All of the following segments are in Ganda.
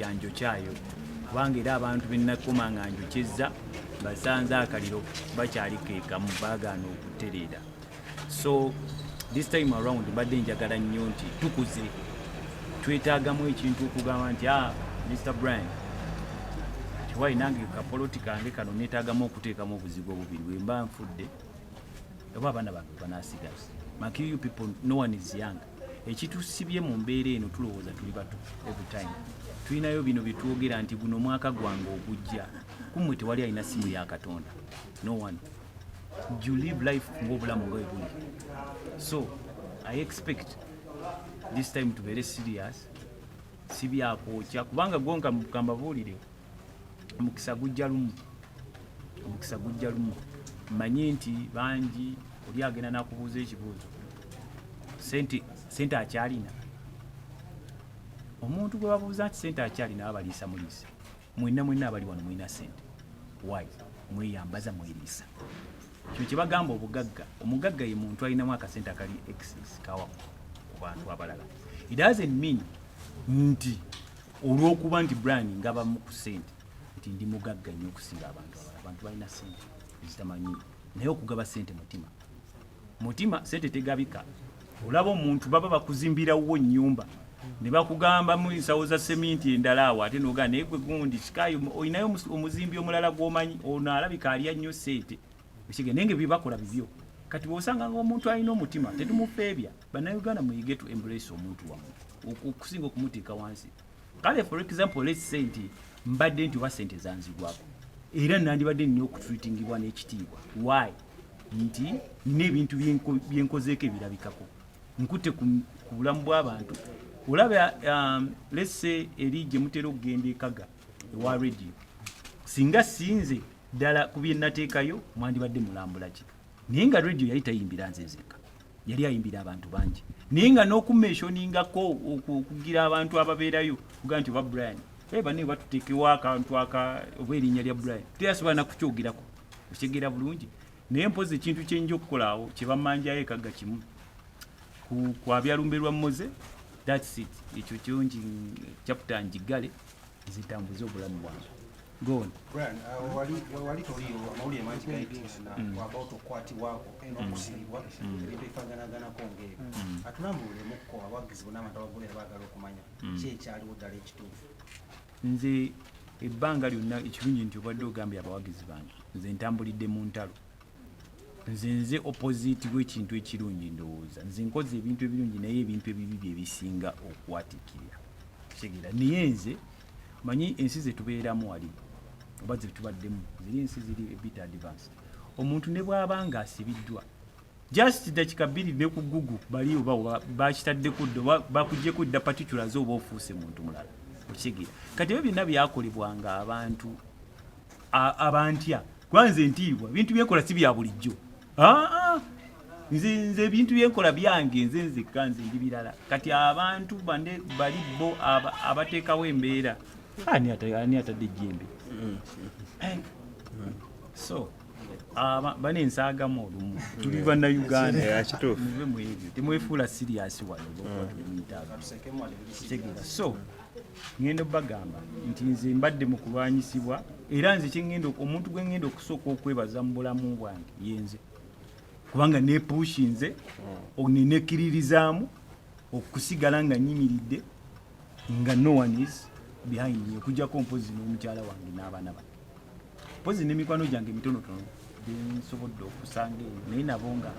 Byanjokyayo, kubanga era abantu benakoma nga njokyezza basanze akaliro bakyali kekamu, baagaana okutereera. So this time around mbadde njagala nnyo nti tukuze, twetaagamu ekintu okugamba nti, "Ah, Mr Brian, tiwayi nange kapoloti kange kano neetaagamu okuteekamu obuzigo bubiri, bwe mba nfudde oba abaana bange banasigala." Mark you people, no one is young. Ekitusibye mu mbeera eno, tulowooza tuli bato. Every time tulinayo bino byetwogera nti guno omwaka gwange ogujja. Kummwe tewali alina simu ya Katonda. No one. You live life ng'obulamu nga bwe buli. So I expect this time tubeere serious, si byakwokya, kubanga gonka kambabuulire, omukisa gujja lumu, omukisa gujja lumu. Manye nti bangi oli agenda nakubuuza ekibuuzo, sente, sente akyalina? Omuntu gwe babuuza nti sente akyalina, babaliisa muliisa. Mwenna mwenna abali wano mulina sente. Why? Mweyambaza, mweriisa. Kino kye bagamba obugagga. Omugagga ye muntu alinamu akasente akali excess kawa ku bantu abalala. It doesn't mean nti olw'okuba nti Brian ngabamu ku sente nti ndi mugagga nnyo okusinga abantu abalala. Abantu balina sente ezitamanyi, naye okugaba sente mutima, mutima. Sente tegabika. Olaba omuntu baba bakuzimbirawo nnyumba ne bakugamba mu nsawo za seminti endala awo, ate nogaa naye gwe gundi kikayo olinayo omuzimbi omulala gw'omanyi, ono alabika alya nnyo sente. Ekige naye nga byebakola bibyo. Kati bw'osanga nga omuntu alina omutima, tetumufeebya. Bannayuganda, muyige to embrace omuntu wammwe okusinga okumuteeka wansi. Kale for example, let's say nti mbadde nti oba sente zanzigwako, era nandibadde nina okutreatingibwa n'ekitiibwa. Why? Nti nina ebintu byenkozeeko ebirabikako, nkutte ku bulamu bw'abantu. Olaba, let's say eri gye mutera okugenda ekaga ewa radio, singa sinze ddala ku bye nateekayo, mwandibadde mulambula ki? Naye nga radio yali tayimbira nze nzekka, yali ayimbira abantu bangi, naye nga n'okumentioningako okugira abantu ababeerayo kugaa nti oba Brian, eh, banne batuteekewo akantu aka oba erinnya lya Brian teyasobola nakukyogerako. Okitegeera bulungi? Naye mpozi ekintu kyenja okukolaawo kyebamanjayo ekagga kimu kwabya lumbe lwa Moze. That's it. Ekyo kyongi chapter njigale, nzitambuze obulamu bwange. Go on. Brian, wali toliyo, amawulire mangi gayitingana about okukwatibwako n'okusibibwa, ebintu ebifaananaganako ng'ebyo. Atulambululemukko abawagizi bonna, abantu abagolera baagala okumanya ki ekyaliwo ddala ekituufu. Nze ebbanga lyonna, ekirungi nti obadde ogambye abawagizi bange, nze ntambulidde mu ntalo. Nze opposite w'ekintu ekirungi. Ndowooza nze nkoze ebintu ebirungi, naye ebintu ebibi bye bisinga okwatikirira. Kitegeera? Naye nze manyi ensi zetubeeramu wali oba zetubaddemu, ziri ensi ziri a bit advanced. Omuntu ne bw'aba nga asibiddwa just dakika 2 ne ku Google bali oba bakitaddeko dda oba bakugyeko dda particulars, oba ofuuse muntu mulala. Okitegeera? Kati ebyo byonna byakolebwanga abantu abantya, kuba nze ntiibwa. Ebintu byenkola si bya bulijjo. Aa, nze ebintu byenkola byange, nze nzekka, nze ndi birala. Kati abantu bane bali bo abateekawo embeera. Ani atadde ejjembe? Eh, so bane nsaagamu olumu, tuli Bannayuganda. Yeah, kituufu. Muve mu ebyo, temwefuula serious wano olwokuba tuli mu interview. Tusekemu wali biri. Kitegeera? So ŋŋenda obbagamba nti nze mbadde mu kulwanyisibwa, era nze kyeŋŋenda, omuntu gwe ŋŋenda okusooka okwebaza mu bulamu bwange yenze, kubanga nepushinze nenekkiririzaamu okusigala nga nyimiridde nga no one is behind me, okujjako mpozi n'omukyala wange n'abaana bange, mpozi n'emikwano gyange emitonotono gyensobodde okusanga eyo, naye nabo nga,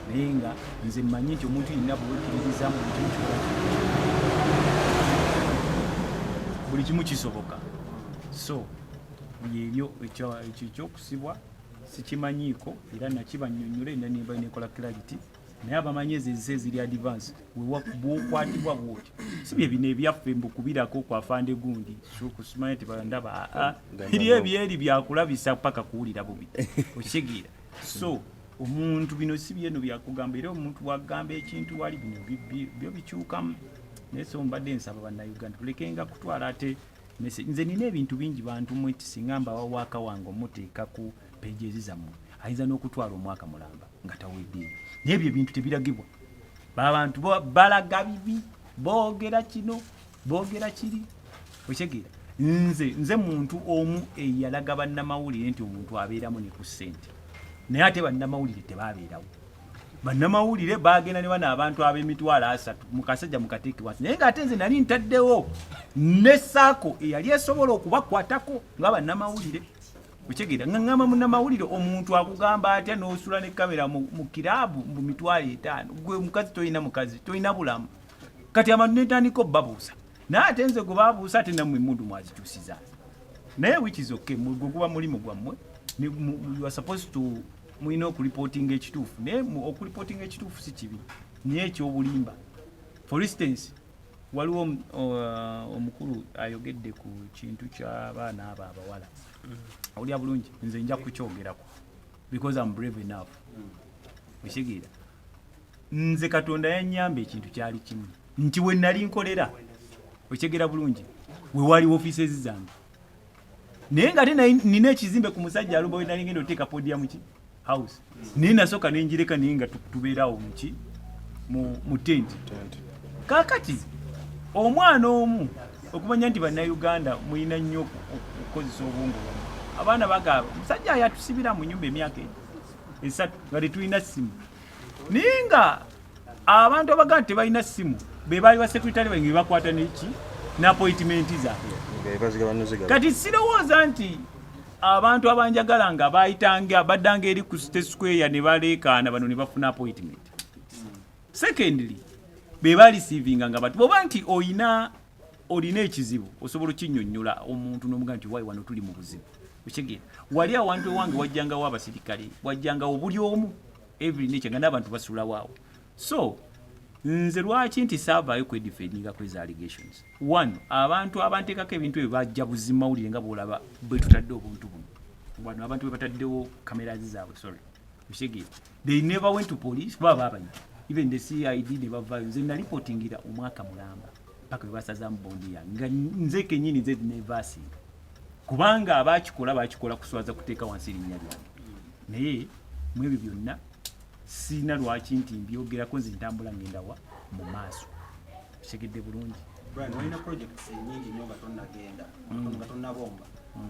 naye nga nze mmanyi nti omuntu yenna bwewekkiririzaamu, buli kimu kikola, buli kimu kisoboka. So byebyo. Ekyo ekyokusibwa sikimanyiiko, era nakibannyonnyola era nemba nekola clarity. Naye abamanyi ezo ensi eziri advance, bwokwatibwa bwoti, si bye bino ebyaffe mbukubirako kwafande gundi kusimanya ti bandaba aa, biri ebyeri byakulabisa paka kuwulira bubi. Okitegeera? So omuntu bino si byeno byakugamba, era omuntu bwagamba ekintu wali bino byo bikyukamu. Naye so mbadde nsaba Bannayuganda tulekenga kutwala ate message. Nze nina ebintu bingi bantu mwe ti singa mbawa waaka wange omuteeka ku pages zammwe, ayinza n'okutwala omwaka mulamba nga taweddeeyo. Naye ebyo ebintu tebiragibwa babantu, balaga bibi, boogera kino, boogera kiri. Okitegeera? Nze muntu omu eyalaga bannamawulire nti omuntu abeeramu ne ku ssente, naye ate bannamawulire tebabeerawo. Bannamawulire bagenda ne bano abantu ab'emitwalo 30 mu kasajja mukateeke wansi, naye ng'ate nze nali ntaddewo ne SACCO eyali esobola okubakwatako nga bannamawulire. Okitegeera? Nga ŋŋamba munnamawulire, omuntu akugamba atya n'osula ne kamera mu kiraabu mu 50,000? Gwe mukazi tolina mukazi, tolina bulamu. Kati abantu netandika obbabuusa, naye ate nze gwe babuusa, ate nammwe emundu mwazikyusiza. Naye which is okay, gwe guba mulimu gwammwe. You are supposed to, mulina okulipootinga ekituufu, naye okulipootinga ekituufu si kibi, naye ekyobulimba. For instance, waliwo omukulu ayogedde ku kintu ky'abaana abo abawala. Awulira bulungi, nze nja kukyogerako because I'm brave enough. Okitegeera? Nze Katonda yanyamba ekintu kyali kimu, nti we nali nkolera, okitegeera bulungi, we wali offices zange, naye nga ate nina ekizimbe ku musajja aluba we nali ngenda oteeka podium ki house, naye nasooka nenjireka, naye nga tubeerawo muki mu tent. Kaakati omwana omu, okumanya nti Bannayuganda mulina nnyo okukozesa obwongo bwammwe, abaana bagamba omusajja yatusibira mu nyumba emyaka 3 nga tetulina ssimu, naye nga abantu abagaa nti tebalina ssimu be baali basekuritale bange, bebakwata neki n'appointment zaabwe. Kati sirowooza nti abantu abanjagala nga bayitanga baddanga eri ku State Square ne baleekaana bano ne bafuna appointment. Secondly, be bareceivinga nga batu bwoba nti olina ekizibu, osobola okinnyonnyola omuntu n'omugaa nti wayi wano tuli mu buzibu. Okitegeera? Wali awantu ewange wajjangawo abasirikale, wajjangawo buli omu, every nature, nga n'abantu basulawo awo. So nze lwaki nti saavaayo kwedefendinga kwezi allegations? One, abantu abanteekako ebintu ebyo bajja buzimawulire nga bwolaba bwe tutadde obuntu buno wano, abantu bwe bataddewo cameras zaabwe, sorry. Okitegeera? They never went to police kuba baabayita, even the CID ne bavaayo. Nze nalipotingira omwaka mulamba paka bwe basazaamu bondi yange, nga nze kenyini nze nevaasinga, kubanga abakikola bakikola kuswaza, kuteeka wansi erinnya lyange. Naye mu ebyo byonna siina lwaki nti mbyogerako. Nze ntambula ngenda wa mu maaso. Kitegedde bulungi? Brian, walina projects nyingi nnyo nga tonnagenda, nga tonnabomba.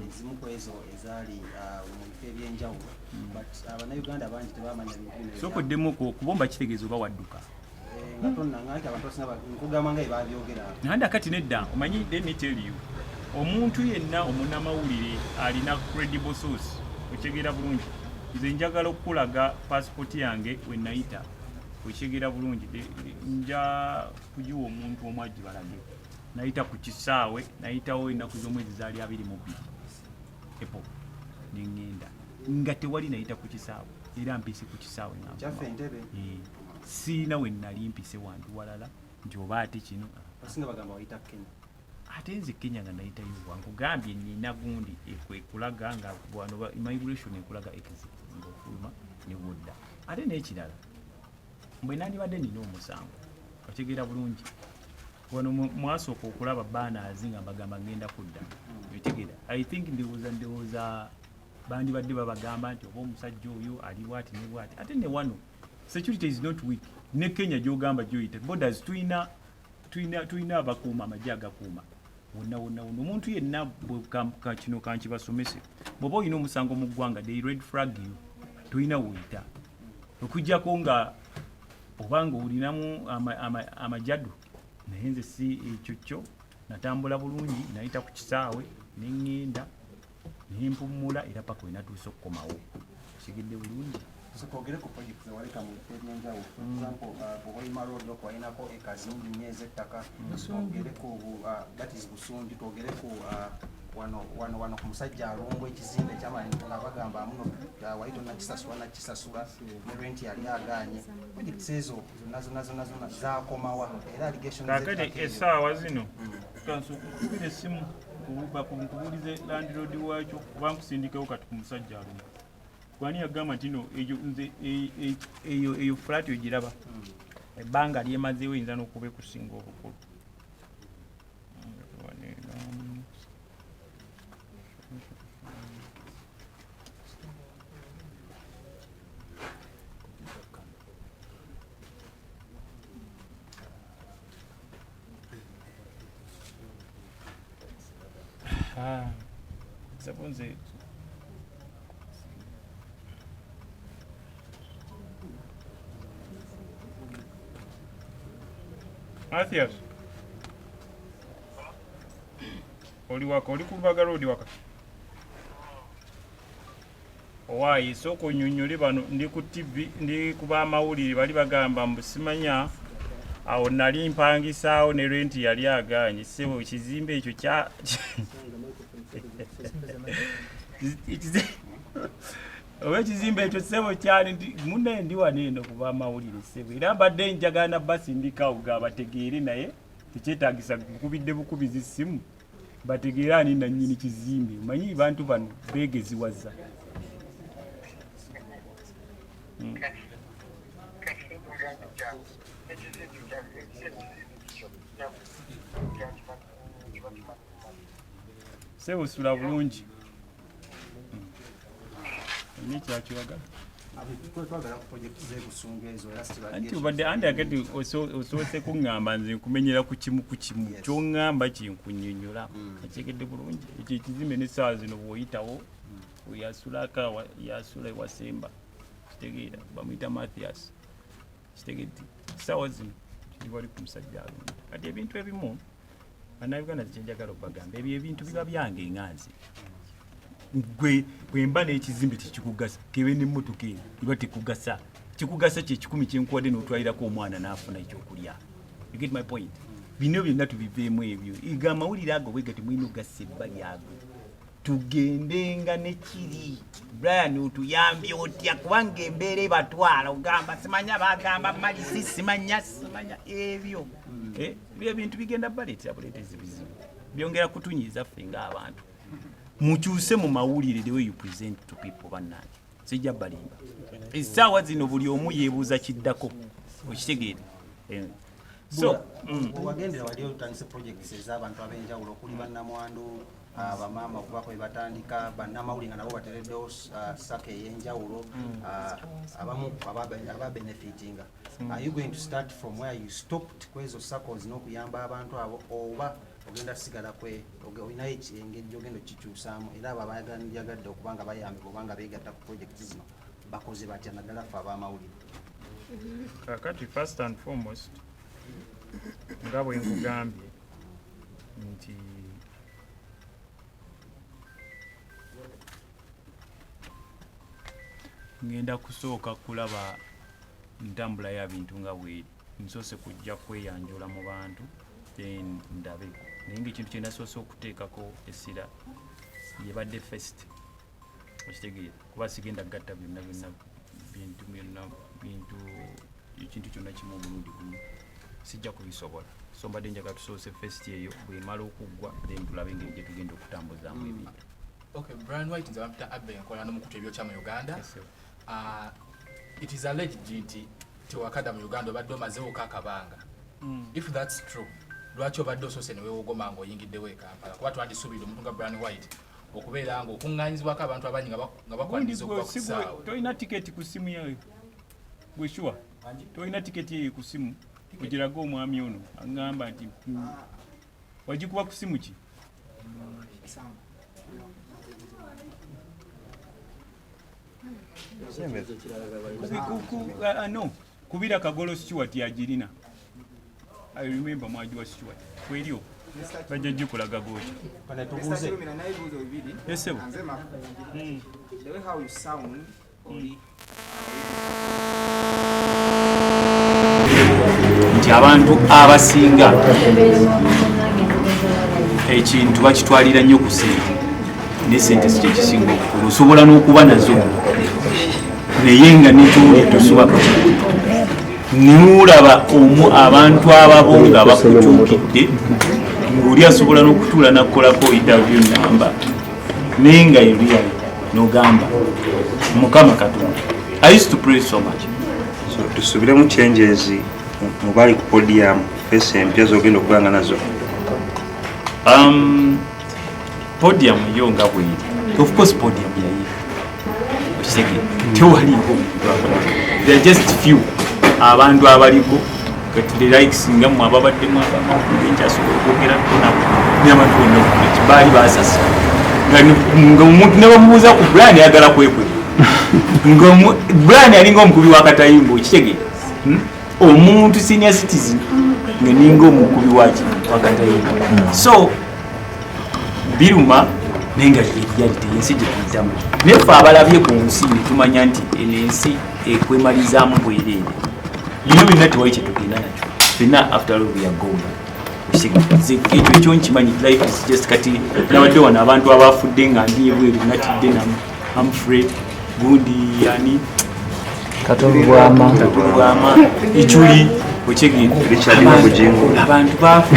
Ezimu ku ezo ezaali mu bifo ebyenjawulo, but Abannayuganda bangi tebamanya bintu bino. Sooka oddemu okubomba kitegeeza oba wadduka? Eh, nga tonnanga nti abantu abasinga nkugamba nga ebabyogera. Nanda kati nedda, omanyi, let me tell you, omuntu yenna omunnamawulire alina credible source. Okitegeera bulungi? Nze njagala okukulaga passport yange we nayita. Okitegeera bulungi? Nja kugiwa omuntu omu agibalage. Nayita ku kisaawe, nayitawo ennaku z'omwezi zaali 22 epo neŋŋenda nga tewali. Nayita ku kisaawe era mpise ku kisaawe nga Kyaffe Entebe. Eh, siina we nali mpise wantu walala nti oba ate kino. Abasinga bagamba wayita Kenya. Ate nze Kenya nga nayitayo, nkugambye nina gundi ekulaga nga wano immigration ekulaga exit ngaofuluma ne wodda. Ate n'ekirala, bwe nandibadde nina omusango, otegeera bulungi, wano mwasooka okulaba banners nga mbagamba ngenda kudda. Otegeera? I think ndowooza bandibadde babagamba nti oba omusajja oyo ali bwati ne bwati. Ate ne wano security is not weak. Ne Kenya gyogamba gyoyita borders, tulina abakuuma, amagye agakuuma wonna wonna wonna. Omuntu yenna kino kankibasomese, bw'oba olina omusango mu ggwanga, they red flag you, tolina woyita okuggyako nga obanga olinamu amajadu. Naye nze si ekyo kyo, natambula bulungi, nayita ku kisaawe neŋŋenda nempummula era paka wenatuuse okukomawo. Okitegedde bulungi? Twogere ku project zewaleka mu bifo ebyenjawulo. For example, Buhoima Road okwo walinako acres nyingi nnyo ez'ettaka. Twogere ku that is Busunju. Twogere ku wano wano wano ku musajja alumbu, ekizimbe ekyamaanyi nga bagamba muno wali tonnakisasula, nakisasula ne rent yali agaanye. Projects ezo zonna zonna zonna zonna zakomawa? Era allegations Kakati z'ettaka eryo- essaawa zino nkubira essimu nkubuulize landlord waakyo oba nkusindikewo kati ku musajja alumu. Gwani yagamba nti no eyo nze eyo flat ogiraba, ebbanga lyemazeewo eyinza n'okuba ekusinga obukulu. Ah, sebo nze Mathias, oli waka, oli ku Lubaga Road waka? Owaaye, sooka onyonnyole bano. Ndi ku TV, ndi ku bamawulire, bali bagamba mbu simanya awo nali mpangisaawo ne renti yali agaanye. Ssebo, ekizimbe ekyo kya oba ekizimbe ekyo, ssebo, kyali nti munnaye ndi wano eno ku bamawulire, ssebo, era mbadde njagala basindikawo ga bategeere, naye tekyetaagisa nkubidde bukubizi ssimu bategeere ani nannyini kizimbe. Omanyi bantu bano beegeziwaza. Sebo, sula bulungi. Olina ekirala ky'oyagala? Twagala ku project z'ebusungu ezo era Anti obadde andi agati osoose kuŋŋamba nze nkumenyera ku kimu ku kimu. Yes. Ky'oŋŋamba kyenkunnyonnyola akyegedde bulungi. Ekyo ekizimbe n'essaawa zino bw'oyitawo weyasulako yasula ewasemba, kitegeera, bamuyita Mathias, kitegedde? Essaawa zino kiri wali ku musajja alunda. Kati ebintu ebimu, Bannayuganda, kyenjagala okubagamba, ebyo ebintu biba byange nga nze gwe bwe mba n'ekizimbe tekikugasa, kebe n'emmotoka eno eba tekugasa. Kikugasa kyekikumi kyenkuwadde n'otwalirako omwana n'afuna ekyokulya. You get my point? Bino byonna tubiveemu. Ebyo ega amawulire ago bwega temulina okugassa ebbali ago, tugendenga nekiri. Brian, otuyambye otya? Kubanga embeera ebatwala ogamba simanya bagamba malisi simanya simanya ebyo. Eh, ebyo ebintu bigenda baleetera buleetezi bizibu, byongera kutunyiiza ffe ng'abantu. Mukyuse mu mawulire, the way you present to people. Bannange, sijja balimba, essaawa zino buli omu yeebuuza kiddako, okitegeere? Eh, so Wagendera wali otandise projects ez'abantu ab'enjawulo okuli bannamwandu, abamaama okubako bye batandika, bannamawulire nga nabo batereddewo SACCO ey'enjawulo, abamu ababenefitinga. Are you going to start from where you stopped kwezo SACCOs n'okuyamba abantu abo, oba ogenda sigala kwe olinayo engeri gy'ogenda okukikyusaamu? Era abo abayagadde okuba nga bayambibwa oba nga beegatta ku projects zino bakoze batya, naddala ffe ab'amawulire? Kakati first and foremost, nga bwe nkugambye nti ngenda kusooka kulaba ntambula ya bintu nga bweri. Nsoose kujja kweyanjula mu bantu, then ndabe. Naye nga ekintu kyenasoose okuteekako essira yebadde first, okitegeera, kuba sigenda gatta byonna byonna bintu byonna bintu ekintu kyonna kimu omulundi gumu, sijja kubisobola. So mbadde njagala tusoose first eyo, bwemala okuggwa then tulabe engeri gye tugenda okutambuzaamu ebintu. Okay, Brian White, nze bampita Abbe, nkola n'omukutu Ebyokya mu Uganda. Yes, sir. It is alleged nti tewakadda mu Uganda, obadde omazeewoko akabanga. If that's true, lwaki obadde osoose ne weewogoma ng'oyingiddewo e Kampala? Kuba twandisuubidde omuntu nga Brian White okubeera ng'okuŋŋaanyizibwako abantu abangi nga bakwaniriza okuva ku kisaawe. Tolina tiketi ku simu yayo gwe? Sure, tolina tiketi eyo ku simu? Ogiraga omwami ono aŋŋamba nti wagikuba ku simu ki? No, kubira Kagolo Stewart, yagirina. I remember mwagiwa Stewart kweryo, bajja gikulaga goti. Bana tubuuze. Mr. naye ebibuuzo bibiri. Yes, sir. Nze Makungi. The way how you sound, oli Nti abantu abasinga ekintu bakitwalira nnyo ku sente, ne sente si kyekisinga obukulu. Osobola n'okuba nazo naye nga nekyolya tosobola kukigula, nolaba omu abantu ababo nga bakukyukidde, ng'oli asobola n'okutuula nakukolako interview namba, naye nga eryali nogamba Mukama Katonda. I used to pray so much. So, tusubiremu changes mu bali ku podium, face empya zogenda okuba nga nazo? Podium yo nga bweri, of course podium yayi, okitegeera, tewaliwo muntu akola. There are just few abantu abaliko. Kati the likes nga mmwe ababaddemu abamakulu nkyasobola okwogerako nabo, nabantu bonna okuki baali basasa nga omuntu nebamubuuza ku Brian ayagala kwekwe nga Brian alinga omukubi wakatayimba, okitegeera? Hmm? Omuntu senior citizen nga ninga omukubi waki wakatayimba. So biruma, naye nga reality ensi gyetuyitamu, naye ffe abalabye ku nsi netumanya nti eno ensi ekwemalizaamu bwereere. Bino byonna tewali kyetugenda nakyo fenna. After all, we are going. Ekyo ekyo nkimanyi. Life is just kati nabadde wano, abantu abafudde nga ndi ebweru, natidde namu Humphrey gundi ani. Katolubwama. Katolubwama, Ichuli, okitegeera? Richard Bugingo. Abantu bafu.